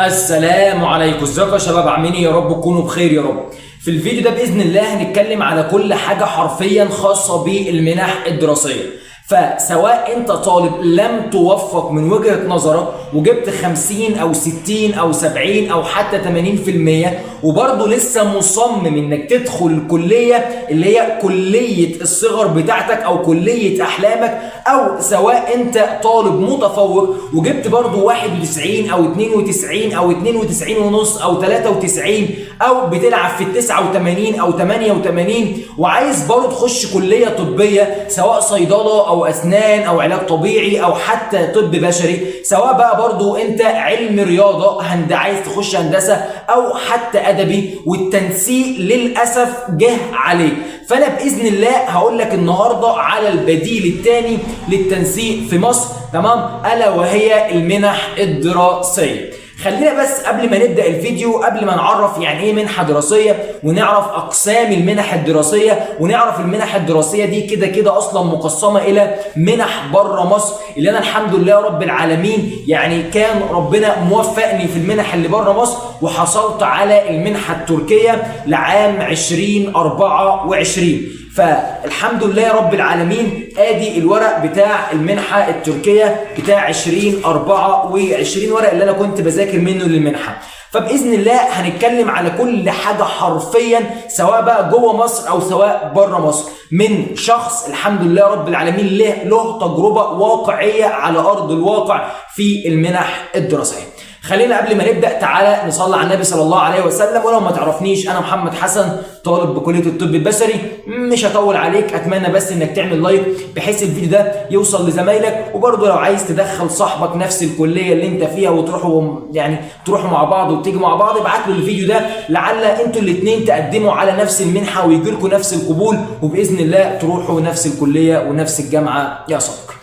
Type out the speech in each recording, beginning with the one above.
السلام عليكم، ازيكم يا شباب؟ عاملين ايه؟ يا رب تكونوا بخير يا رب. في الفيديو ده باذن الله هنتكلم على كل حاجة حرفيا خاصة بالمنح الدراسيه. فسواء انت طالب لم توفق من وجهه نظرك وجبت 50 او 60 او 70 او حتى 80% وبرضه لسه مصمم انك تدخل الكلية اللي هي كليه الصغر بتاعتك او كليه احلامك، او سواء انت طالب متفوق وجبت برضه 91 او 92 او 92 ونص او 93 او بتلعب في ال 89 او 88 وعايز برضه تخش كليه طبية، سواء صيدلة او اسنان او علاج طبيعي او حتى طب بشري، سواء بقى برضه انت علم رياضة عايز تخش هندسة او حتى ادبي، والتنسيق للاسف جه عليك. فانا باذن الله هقول لك النهارده على البديل الثاني للتنسيق في مصر، تمام؟ الا وهي المنح الدراسية. خلينا بس قبل ما نبدا الفيديو، قبل ما نعرف يعني ايه منحه دراسية ونعرف اقسام المنح الدراسية ونعرف المنح الدراسية دي كده كده اصلا مقسمة الى منح بره مصر، اللي انا الحمد لله رب العالمين يعني كان ربنا موفقني في المنح اللي بره مصر وحصلت على المنحة التركية لعام 2024. فالحمد لله رب العالمين، ادي الورق بتاع المنحة التركية بتاع 2024، ورق اللي انا كنت بذاكر منه للمنحه. فباذن الله هنتكلم على كل حاجة حرفيا، سواء بقى جوه مصر او سواء بره مصر، من شخص الحمد لله رب العالمين له تجربه واقعية على ارض الواقع في المنح الدراسية. خلينا قبل ما نبدا تعالى نصلي على النبي صلى الله عليه وسلم. ولو ما تعرفنيش، انا محمد حسن، طالب بكلية الطب البشري. مش هطول عليك، اتمنى بس انك تعمل like بحيث الفيديو ده يوصل لزمايلك، وبرضه لو عايز تدخل صاحبك نفس الكلية اللي انت فيها وتروحوا يعني تروحوا مع بعض وتيجوا مع بعض، ابعت له الفيديو ده لعل انتوا الاثنين تقدموا على نفس المنحة ويجي لكم نفس القبول، وباذن الله تروحوا نفس الكلية ونفس الجامعة يا صديقي.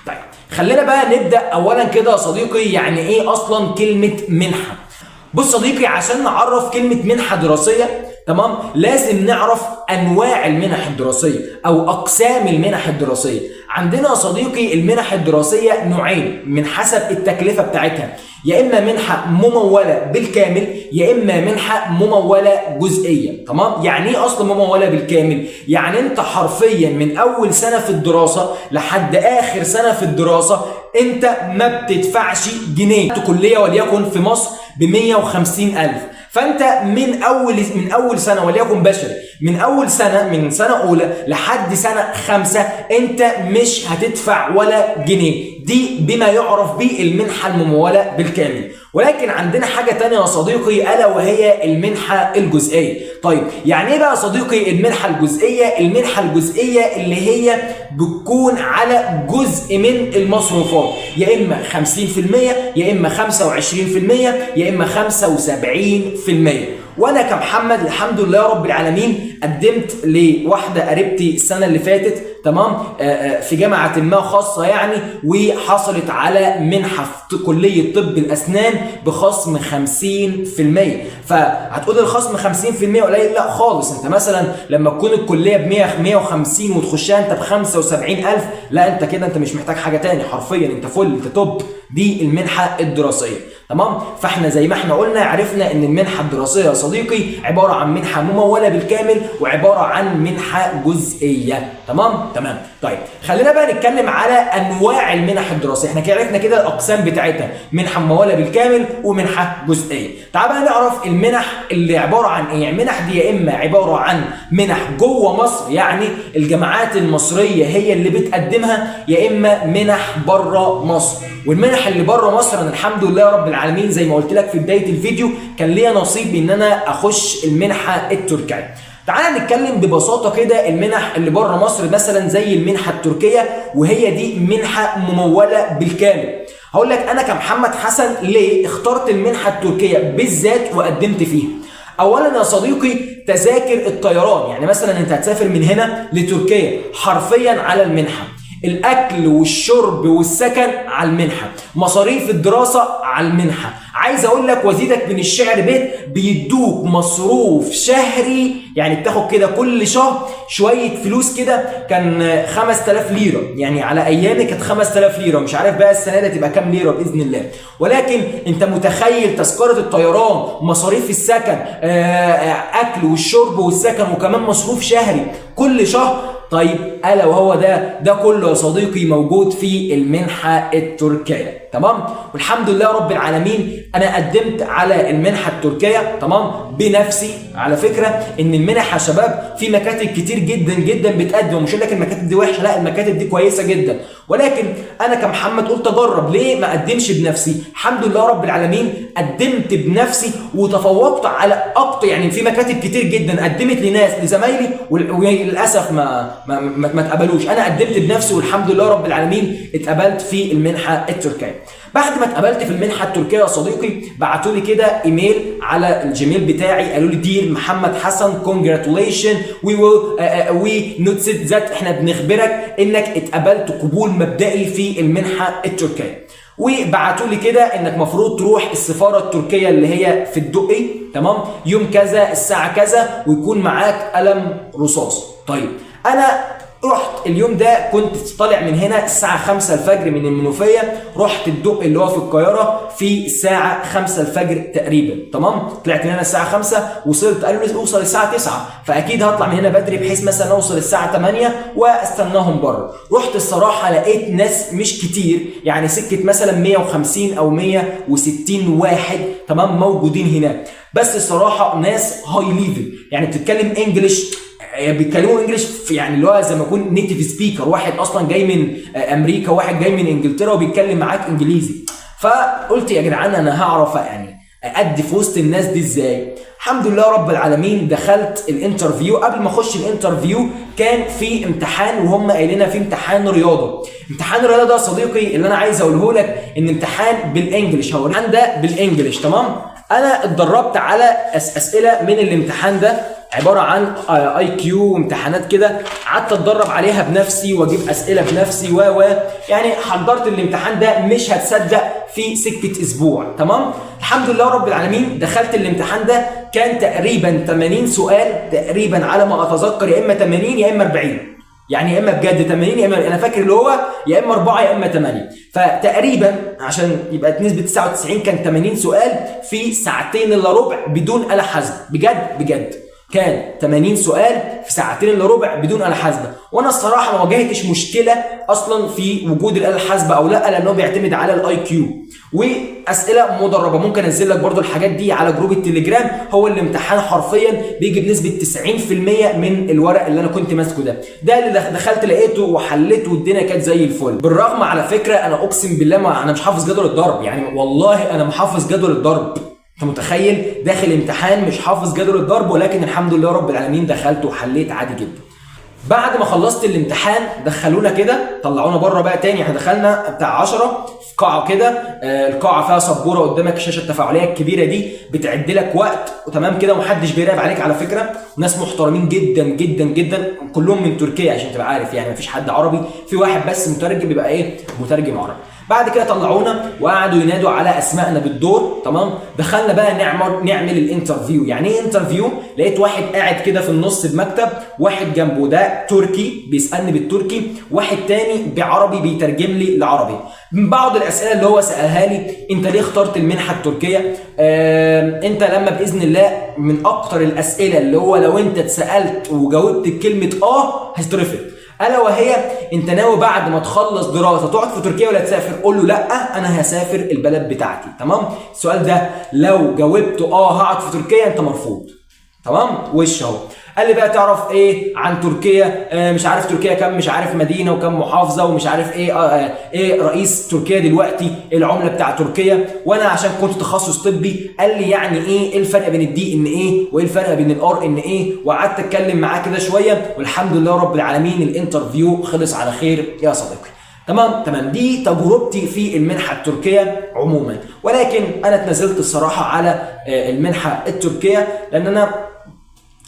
طيب، خلينا بقى نبدا اولا كده يا صديقي، يعني ايه اصلا كلمة منحه؟ بص صديقي، عشان نعرف كلمة منحه دراسيه، تمام، لازم نعرف انواع المنح الدراسية او اقسام المنح الدراسية. عندنا يا صديقي المنح الدراسية نوعين من حسب التكلفة بتاعتها: يا اما منحه مموله بالكامل، يا اما منحه مموله جزئيا، تمام؟ يعني ايه اصلا مموله بالكامل؟ يعني انت حرفيا من اول سنة في الدراسة لحد اخر سنة في الدراسة انت ما بتدفعش جنيه. كليه وليكن في مصر ب 150 ألف، فانت من اول سنه، وليكن بشري، من اول سنه، من سنة اولى لحد سنة 5، انت مش هتدفع ولا جنيه. دي بما يعرف بالمنحه المموله بالكامل. ولكن عندنا حاجة تانية يا صديقي، الا وهي المنحة الجزئيه. طيب، يعني ايه بقى يا صديقي المنحة الجزئيه؟ المنحة الجزئية اللي هي بتكون على جزء من المصروفات، يا اما 50%، يا اما 25%، يا اما 75%. وانا كمحمد الحمد لله رب العالمين قدمت لواحدة قريبتي السنة اللي فاتت، تمام، في جامعه ما خاصة يعني، وحصلت على منحه في كليه طب الاسنان بخصم 50%. فهتقول الخصم 50% قليل؟ لا خالص. انت مثلا لما تكون الكلية ب 100 150 وتخشها انت ب 75,000، لا، انت كده انت مش محتاج حاجة تاني حرفيا، انت فل، انت top. دي المنحة الدراسيه، تمام؟ فاحنا زي ما احنا قلنا، عرفنا ان المنحة الدراسية يا صديقي عبارة عن منحه مموله بالكامل وعبارة عن منحه جزئيه، تمام؟ تمام. طيب، خلينا بقى نتكلم على انواع المنح الدراسيه. احنا كده عرفنا كده الاقسام بتاعتها، منحه مموله بالكامل ومنحه جزئيه. تعال بقى نعرف المنح اللي عبارة عن ايه. المنح دي يا اما عبارة عن منح جوه مصر، يعني الجامعات المصرية هي اللي بتقدمها، يا اما منح بره مصر. والمنح اللي بره مصر، انا الحمد لله رب العالمين زي ما قلت لك في بداية الفيديو كان ليا نصيب ان انا اخش المنحة التركية. تعال نتكلم ببساطة كده، المنح اللي بره مصر مثلا زي المنحة التركيه، وهي دي منحه مموله بالكامل. هقول لك انا كمحمد حسن ليه اخترت المنحة التركية بالذات وقدمت فيها. اولا يا صديقي، تذاكر الطيران، يعني مثلا انت هتسافر من هنا لتركيا حرفيا على المنحه. الاكل والشرب والسكن على المنحه، مصاريف الدراسة على المنحه. عايز اقول لك وازيدك من الشعر بيت، بيدوك مصروف شهري، يعني بتاخد كده كل شهر شوية فلوس كده، كان 5000 ليره، يعني على ايامي كانت 5000 ليره، مش عارف بقى السنة دي تبقى كام ليرة باذن الله. ولكن انت متخيل تذكره الطيران، مصاريف السكن، اكل والشرب والسكن، وكمان مصروف شهري كل شهر. طيب الا وهو ده كله يا صديقي موجود في المنحة التركيه، تمام. والحمد لله رب العالمين انا قدمت على المنحة التركيه، تمام، بنفسي. على فكرة ان المنح يا شباب في مكاتب كتير جدا جدا بتقدم، ومش هقول لك المكاتب دي وحشه، لا المكاتب دي كويسة جدا، ولكن انا كمحمد قلت اجرب، ليه ما اقدمش بنفسي؟ الحمد لله رب العالمين قدمت بنفسي وتفوقت على اكتر، يعني في مكاتب كتير جدا قدمت لناس لزمايلي وللاسف ما اتقبلوش. انا قدمت بنفسي والحمد لله رب العالمين اتقبلت في المنحة التركيه. بعد ما اتقبلت في المنحة التركية يا صديقي، بعتوا لي كده ايميل على ال Gmail بتاعي، قالوا لي dear محمد حسن congratulation we will we noticed that، احنا بنخبرك انك اتقبلت قبول مبدئي في المنحة التركيه. وبعتوا لي كده انك مفروض تروح السفارة التركية اللي هي في الدقي، تمام، يوم كذا الساعة كذا، ويكون معاك قلم رصاص. طيب انا رحت اليوم ده، كنت طالع من هنا الساعة 5 الفجر من المنوفية، رحت الدقي اللي هو في القاهرة في الساعة 5 الفجر تقريبا، تمام. طلعت من هنا الساعة 5، وصلت قالوا لي اوصل الساعة 9، فأكيد هطلع من هنا بدري بحيث مثلا اوصل الساعة 8 واستناهم بره. رحت الصراحة لقيت ناس مش كتير، يعني سكة مثلا 150 أو 160 واحد، تمام، موجودين هناك، بس الصراحة ناس high level، يعني بتتكلم English، بيتكلموا English يعني اللي هو زي ما يكون native speaker، واحد اصلا جاي من امريكا، واحد جاي من انجلترا وبيتكلم معاك انجليزي. فقلت يا جدعان انا هعرف يعني ادي في وسط الناس دي ازاي؟ الحمد لله رب العالمين دخلت ال interview. قبل ما اخش ال interview كان في امتحان، وهم قايلين في امتحان رياضه. امتحان الرياضة ده يا صديقي اللي انا عايز اقوله لك ان امتحان بال English، هو الامتحان ده بال English، تمام. انا اتدربت على اسئلة من الامتحان ده، عبارة عن IQ وامتحانات كده، قعدت اتدرب عليها بنفسي واجيب اسئلة بنفسي و يعني حضرت الامتحان ده مش هتصدق في سكة اسبوع، تمام. الحمد لله رب العالمين دخلت الامتحان ده، كان تقريبا 80 سؤال تقريبا على ما اتذكر، يا اما 80 يا اما 40، يعني يا اما بجد 80 يا اما انا فاكر اللي هو يا اما 4 يا اما 8، فتقريبا عشان يبقى نسبه 99 كان 80 سؤال في ساعتين الا ربع بدون آلة حاسبه، بجد بجد كان 80 سؤال في ساعتين الا ربع بدون آلة حاسبه. وانا الصراحة ما واجهتش مشكلة اصلا في وجود الاله الحاسبة او لا، لانه بيعتمد على ال IQ واسئلة مدربه. ممكن انزل لك برضو الحاجات دي على group التليجرام. هو الامتحان حرفيا بيجي بنسبة 90% من الورق اللي انا كنت ماسكه ده اللي دخلت لقيته وحليته والدنيا كانت زي الفل. بالرغم على فكرة انا اقسم بالله ما انا مش حافظ جدول الضرب، يعني والله انا محافظ جدول الضرب، انت متخيل داخل امتحان مش حافظ جدول الضرب؟ ولكن الحمد لله رب العالمين دخلت وحليت عادي جدا. بعد ما خلصت الامتحان دخلونا كده، طلعونا بره بقى تاني، احنا دخلنا بتاع 10 في قاعة كده، القاعة فيها سبورة قدامك، الشاشة التفاعليه الكبيرة دي بتعد لك وقت وتمام كده، ومحدش بيراقب عليك على فكرة، وناس محترمين جدا جدا جدا، كلهم من تركيا عشان تبقى عارف، يعني مفيش حد عربي، في واحد بس مترجم بيبقى ايه مترجم عربي. بعد كده طلعونا وقعدوا ينادوا على اسمائنا بالدور، تمام. دخلنا بقى نعمل ال interview. يعني ايه interview؟ لقيت واحد قاعد كده في النص بمكتب، واحد جنبه ده تركي بيسالني بالتركي، واحد تاني بعربي بيترجم لي لعربي. من بعض الاسئلة اللي هو سالها لي، انت ليه اخترت المنحة التركية؟ انت لما باذن الله، من اكتر الاسئلة اللي هو لو انت اتسالت وجاوبت بكلمه هتترفض، الا وهي انت ناوي بعد ما تخلص دراسة تقعد في تركيا ولا تسافر؟ قول له لا انا هسافر البلد بتاعتي، تمام. السؤال ده لو جاوبته هقعد في تركيا انت مرفوض، تمام. وش اهو قال لي بقى تعرف ايه عن تركيا؟ مش عارف تركيا كم، مش عارف مدينة وكم محافظة ومش عارف ايه، ايه رئيس تركيا دلوقتي، ايه العملة بتاع تركيا. وانا عشان كنت تخصص طبي قال لي يعني ايه الفرق بين ال DNA وايه الفرق بين ال RNA، وقعدت اتكلم معاه كده شويه، والحمد لله رب العالمين ال interview خلص على خير يا صديقي. تمام تمام. دي تجربتي في المنحة التركية عموما، ولكن انا اتنازلت الصراحة على المنحة التركية لان انا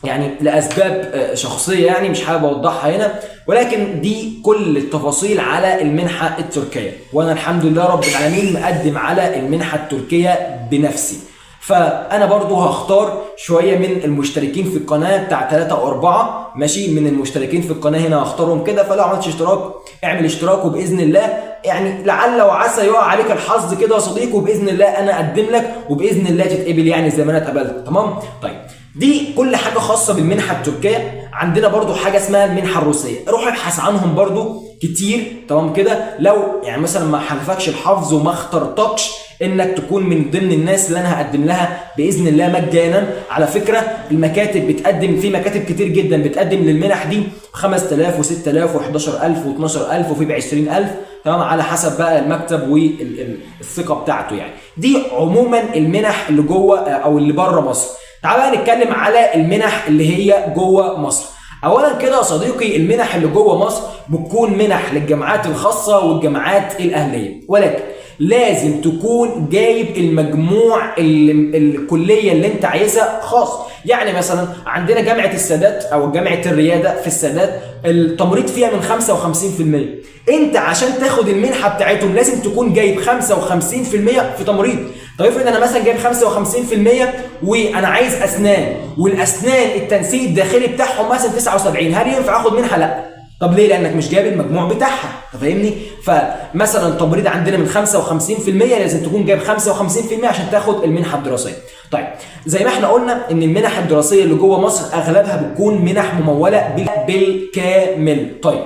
يعني لاسباب شخصية يعني مش حابب اوضحها هنا، ولكن دي كل التفاصيل على المنحة التركية. وانا الحمد لله رب العالمين مقدم على المنحة التركية بنفسي. فانا برضو هختار شوية من المشتركين في القناة بتاع 3 و4، ماشي، من المشتركين في القناة هنا هختارهم كده. فلو عملتش اشتراك اعمل اشتراك، وباذن الله يعني لعل وعسى يقع عليك الحظ كده يا صديقي، وباذن الله انا اقدم لك وباذن الله تتقبل يعني زي ما انا اتقبلت. تمام. طيب دي كل حاجة خاصة بالمنحه التركية. عندنا برضو حاجة اسمها المنحة الروسية، روح ابحث عنهم برضو كتير. تمام كده. لو يعني مثلا ما حالفكش الحظ وما اخترتكش انك تكون من ضمن الناس اللي انا هقدم لها باذن الله مجانا. على فكرة المكاتب بتقدم، في مكاتب كتير جدا بتقدم للمنح دي 5000 و6000 و11000 و12000 وفي ب 20000، تمام، على حسب بقى المكتب والثقة بتاعته يعني. دي عموما المنح اللي جوه او اللي بره مصر. تعال بقى نتكلم على المنح اللي هي جوه مصر. اولا كده يا صديقي، المنح اللي جوه مصر بتكون منح للجامعات الخاصة والجامعات الاهلية، ولكن لازم تكون جايب المجموع الكلية اللي انت عايزها خاص. يعني مثلا عندنا جامعه السادات او جامعه الرياده في السادات، التمريض فيها من 55%. انت عشان تاخد المنحة بتاعتهم لازم تكون جايب 55% في تمريض. طيب افرض انا مثلا جايب 55% وانا عايز اسنان، والاسنان التنسيق الداخلي بتاعهم مثلا 79، هل ينفع اخد منحه؟ لا. طب ليه؟ لانك مش جايب المجموع بتاعها، انت فاهمني؟ فمثلا التمريض عندنا من 55% لازم تكون جايب 55% عشان تاخد المنحة الدراسية. طيب زي ما احنا قلنا ان المنح الدراسية اللي جوه مصر اغلبها بتكون منح مموله بالكامل. طيب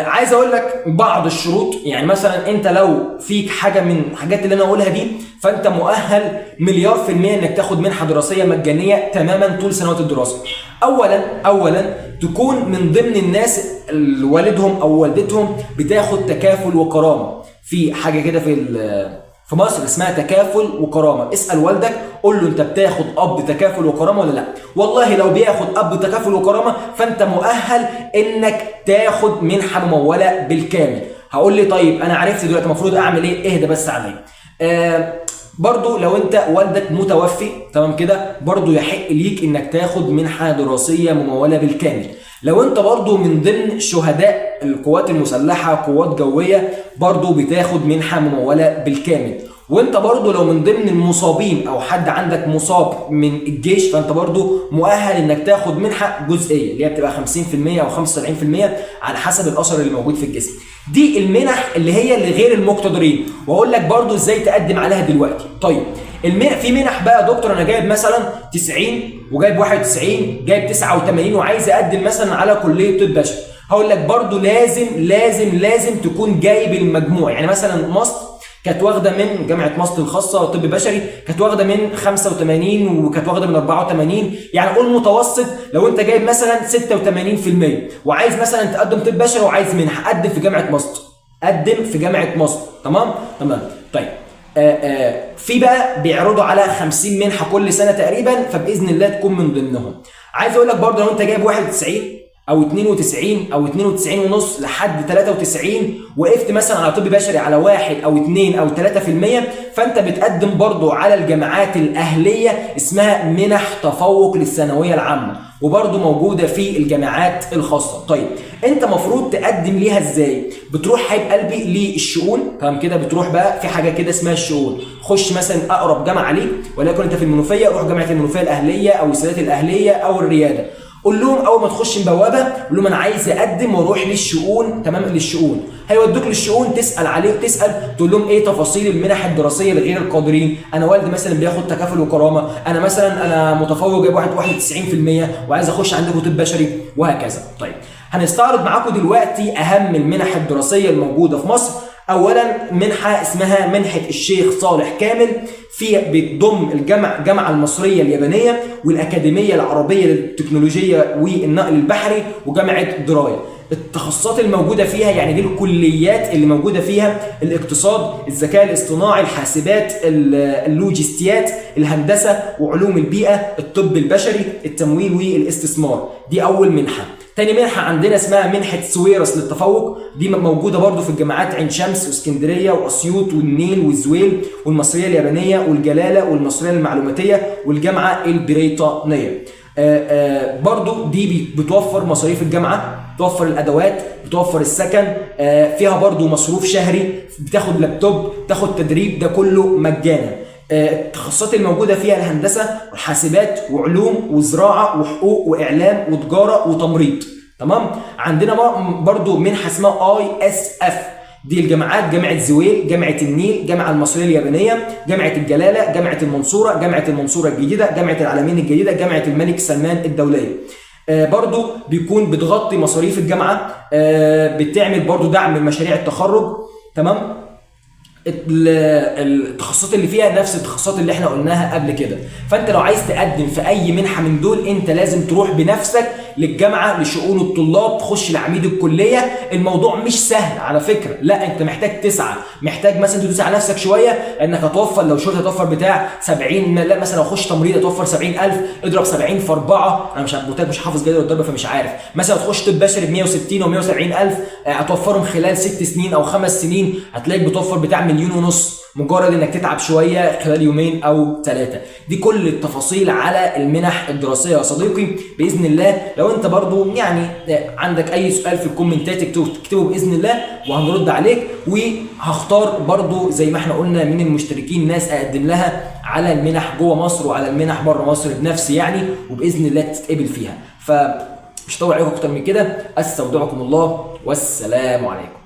عايز اقول لك بعض الشروط. يعني مثلا انت لو فيك حاجة من الحاجات اللي انا اقولها دي، فانت مؤهل 1,000,000% انك تاخد منحه دراسية مجانية تماما طول سنوات الدراسة. اولا تكون من ضمن الناس اللي والدهم او والدتهم بتاخد تكافل وكرامة. في حاجة كده في مصر اسمها تكافل وكرامة. اسال والدك قول له انت بتاخد قبض تكافل وكرامة ولا لا. والله لو بياخد قبض تكافل وكرامة فانت مؤهل انك تاخد منحه مموله بالكامل. هقول لي طيب انا عرفت دلوقتي المفروض اعمل ايه؟ اهدى بس عليا. برضو لو انت والدك متوفي، تمام كده، برضو يحق ليك انك تاخد منحه دراسية مموله بالكامل. لو انت برضو من ضمن شهداء القوات المسلحة، قوات جوية، برضو بتاخد منحه مموله بالكامل. وانت برضو لو من ضمن المصابين او حد عندك مصاب من الجيش، فانت برضو مؤهل انك تاخد منحه جزئية اللي هي بتبقى 50% او 75% على حسب الاثر اللي موجود في الجسم. دي المنح اللي هي لغير المقتدرين، واقول لك برضو ازاي تقدم عليها دلوقتي. طيب في منح بقى يا دكتور، انا جايب مثلا 90 وجايب 91 جايب 89 وعايز اقدم مثلا على كليه طب بشري. هقول لك برضو لازم لازم لازم تكون جايب المجموع. يعني مثلا مصر كانت واخده من جامعه مصر الخاصة طب بشري، كانت واخده من 85 وكانت واخده من 84، يعني قول متوسط لو انت جايب مثلا 86% وعايز مثلا تقدم طب بشري وعايز منحه، قدم في جامعه مصر، قدم في جامعه مصر. تمام تمام. طيب في بقى بيعرضوا على 50 منحه كل سنة تقريبا، فباذن الله تكون من ضمنهم. عايز اقول لك برضه لو انت جايب 91 او 92 او 92 ونص لحد 93، وقفت مثلا على طب بشري على 1 او 2 او 3%، فانت بتقدم برضو على الجامعات الاهلية اسمها منح تفوق للثانويه العامة، وبرضو موجودة في الجامعات الخاصة. طيب انت مفروض تقدم ليها ازاي؟ بتروح حبيب قلبي للشؤون، تمام كده، بتروح بقى في حاجة كده اسمها الشؤون. خش مثلا اقرب جامعه ليك، ولكن انت في المنوفية روح جامعه المنوفية الاهلية او السادات الاهلية او الرياده. قول لهم اول ما تخش البوابة قول لهم انا عايز اقدم واروح للشؤون، تمام، للشؤون. هيودوك للشؤون، تسال عليه، تسال تقول لهم ايه تفاصيل المنح الدراسية لغير القادرين. انا والدي مثلا بياخد تكافل وكرامة، انا مثلا انا متفوق جايب 91% وعايز اخش عندكم طب بشري، وهكذا. طيب هنستعرض معاكم دلوقتي اهم المنح الدراسية الموجودة في مصر. اولا منحه اسمها منحه الشيخ صالح كامل، في بتضم الجامعة المصرية اليابانية والاكاديميه العربية للتكنولوجيا والنقل البحري وجامعة دراية. التخصصات الموجودة فيها، يعني دي الكليات اللي موجودة فيها: الاقتصاد، الذكاء الاصطناعي، الحاسبات، اللوجستيات، الهندسة وعلوم البيئة، الطب البشري، التمويل والاستثمار. دي اول منحه. تاني منحة عندنا اسمها منحة سويرس للتفوق، دي موجودة برضو في الجامعات عين شمس واسكندرية وأسيوط والنيل والزويل والمصرية اليابانية والجلالة والمصرية المعلوماتية والجامعة البريطانية. برضو دي بتوفر مصاريف الجامعة، بتوفر الادوات، بتوفر السكن، فيها برضو مصروف شهري، بتاخد لابتوب، بتاخد تدريب، ده كله مجانا. التخصصات الموجودة فيها الهندسة والحاسبات وعلوم وزراعه وحقوق واعلام وتجارة وتمريض. تمام. عندنا برضو منحه اسمها ISF، دي الجامعات: جامعه زويل، جامعه النيل، جامعه المصرية اليابانية، جامعه الجلاله، جامعه المنصوره، جامعه المنصورة الجديده، جامعه العلمين الجديده، جامعه الملك سلمان الدولية. برضو بيكون بتغطي مصاريف الجامعة، بتعمل برضو دعم لمشاريع التخرج. تمام. التخصصات اللي فيها نفس التخصصات اللي احنا قلناها قبل كده. فانت لو عايز تقدم في اي منحه من دول، انت لازم تروح بنفسك للجامعة، لشؤون الطلاب، تخش لعميد الكلية. الموضوع مش سهل على فكرة، لا انت محتاج تسعى، محتاج مثلا تدوس على نفسك شوية، لانك هتوفر لو شغل هتوفر بتاع 70، لا مثلا لو اخش تمريض هتوفر 70000، اضرب 70 في 4، انا مش مش حافظ جدول الضرب فمش عارف. مثلا تخش طب بشري ب 160 او 170000، هتوفرهم خلال 6 سنين او 5 سنين، هتلاقيك بتوفر بتاع 1.5 مليون، مجرد انك تتعب شوية خلال يومين او 3. دي كل التفاصيل على المنح الدراسية يا صديقي. باذن الله لو انت برضو يعني عندك اي سؤال في الكومنتات اكتبه باذن الله وهنرد عليك. وهختار برضو زي ما احنا قلنا من المشتركين ناس اقدم لها على المنح جوه مصر وعلى المنح بره مصر بنفسي يعني، وباذن الله تتقبل فيها. فمش هطول عليكم اكتر من كده، استودعكم الله والسلام عليكم.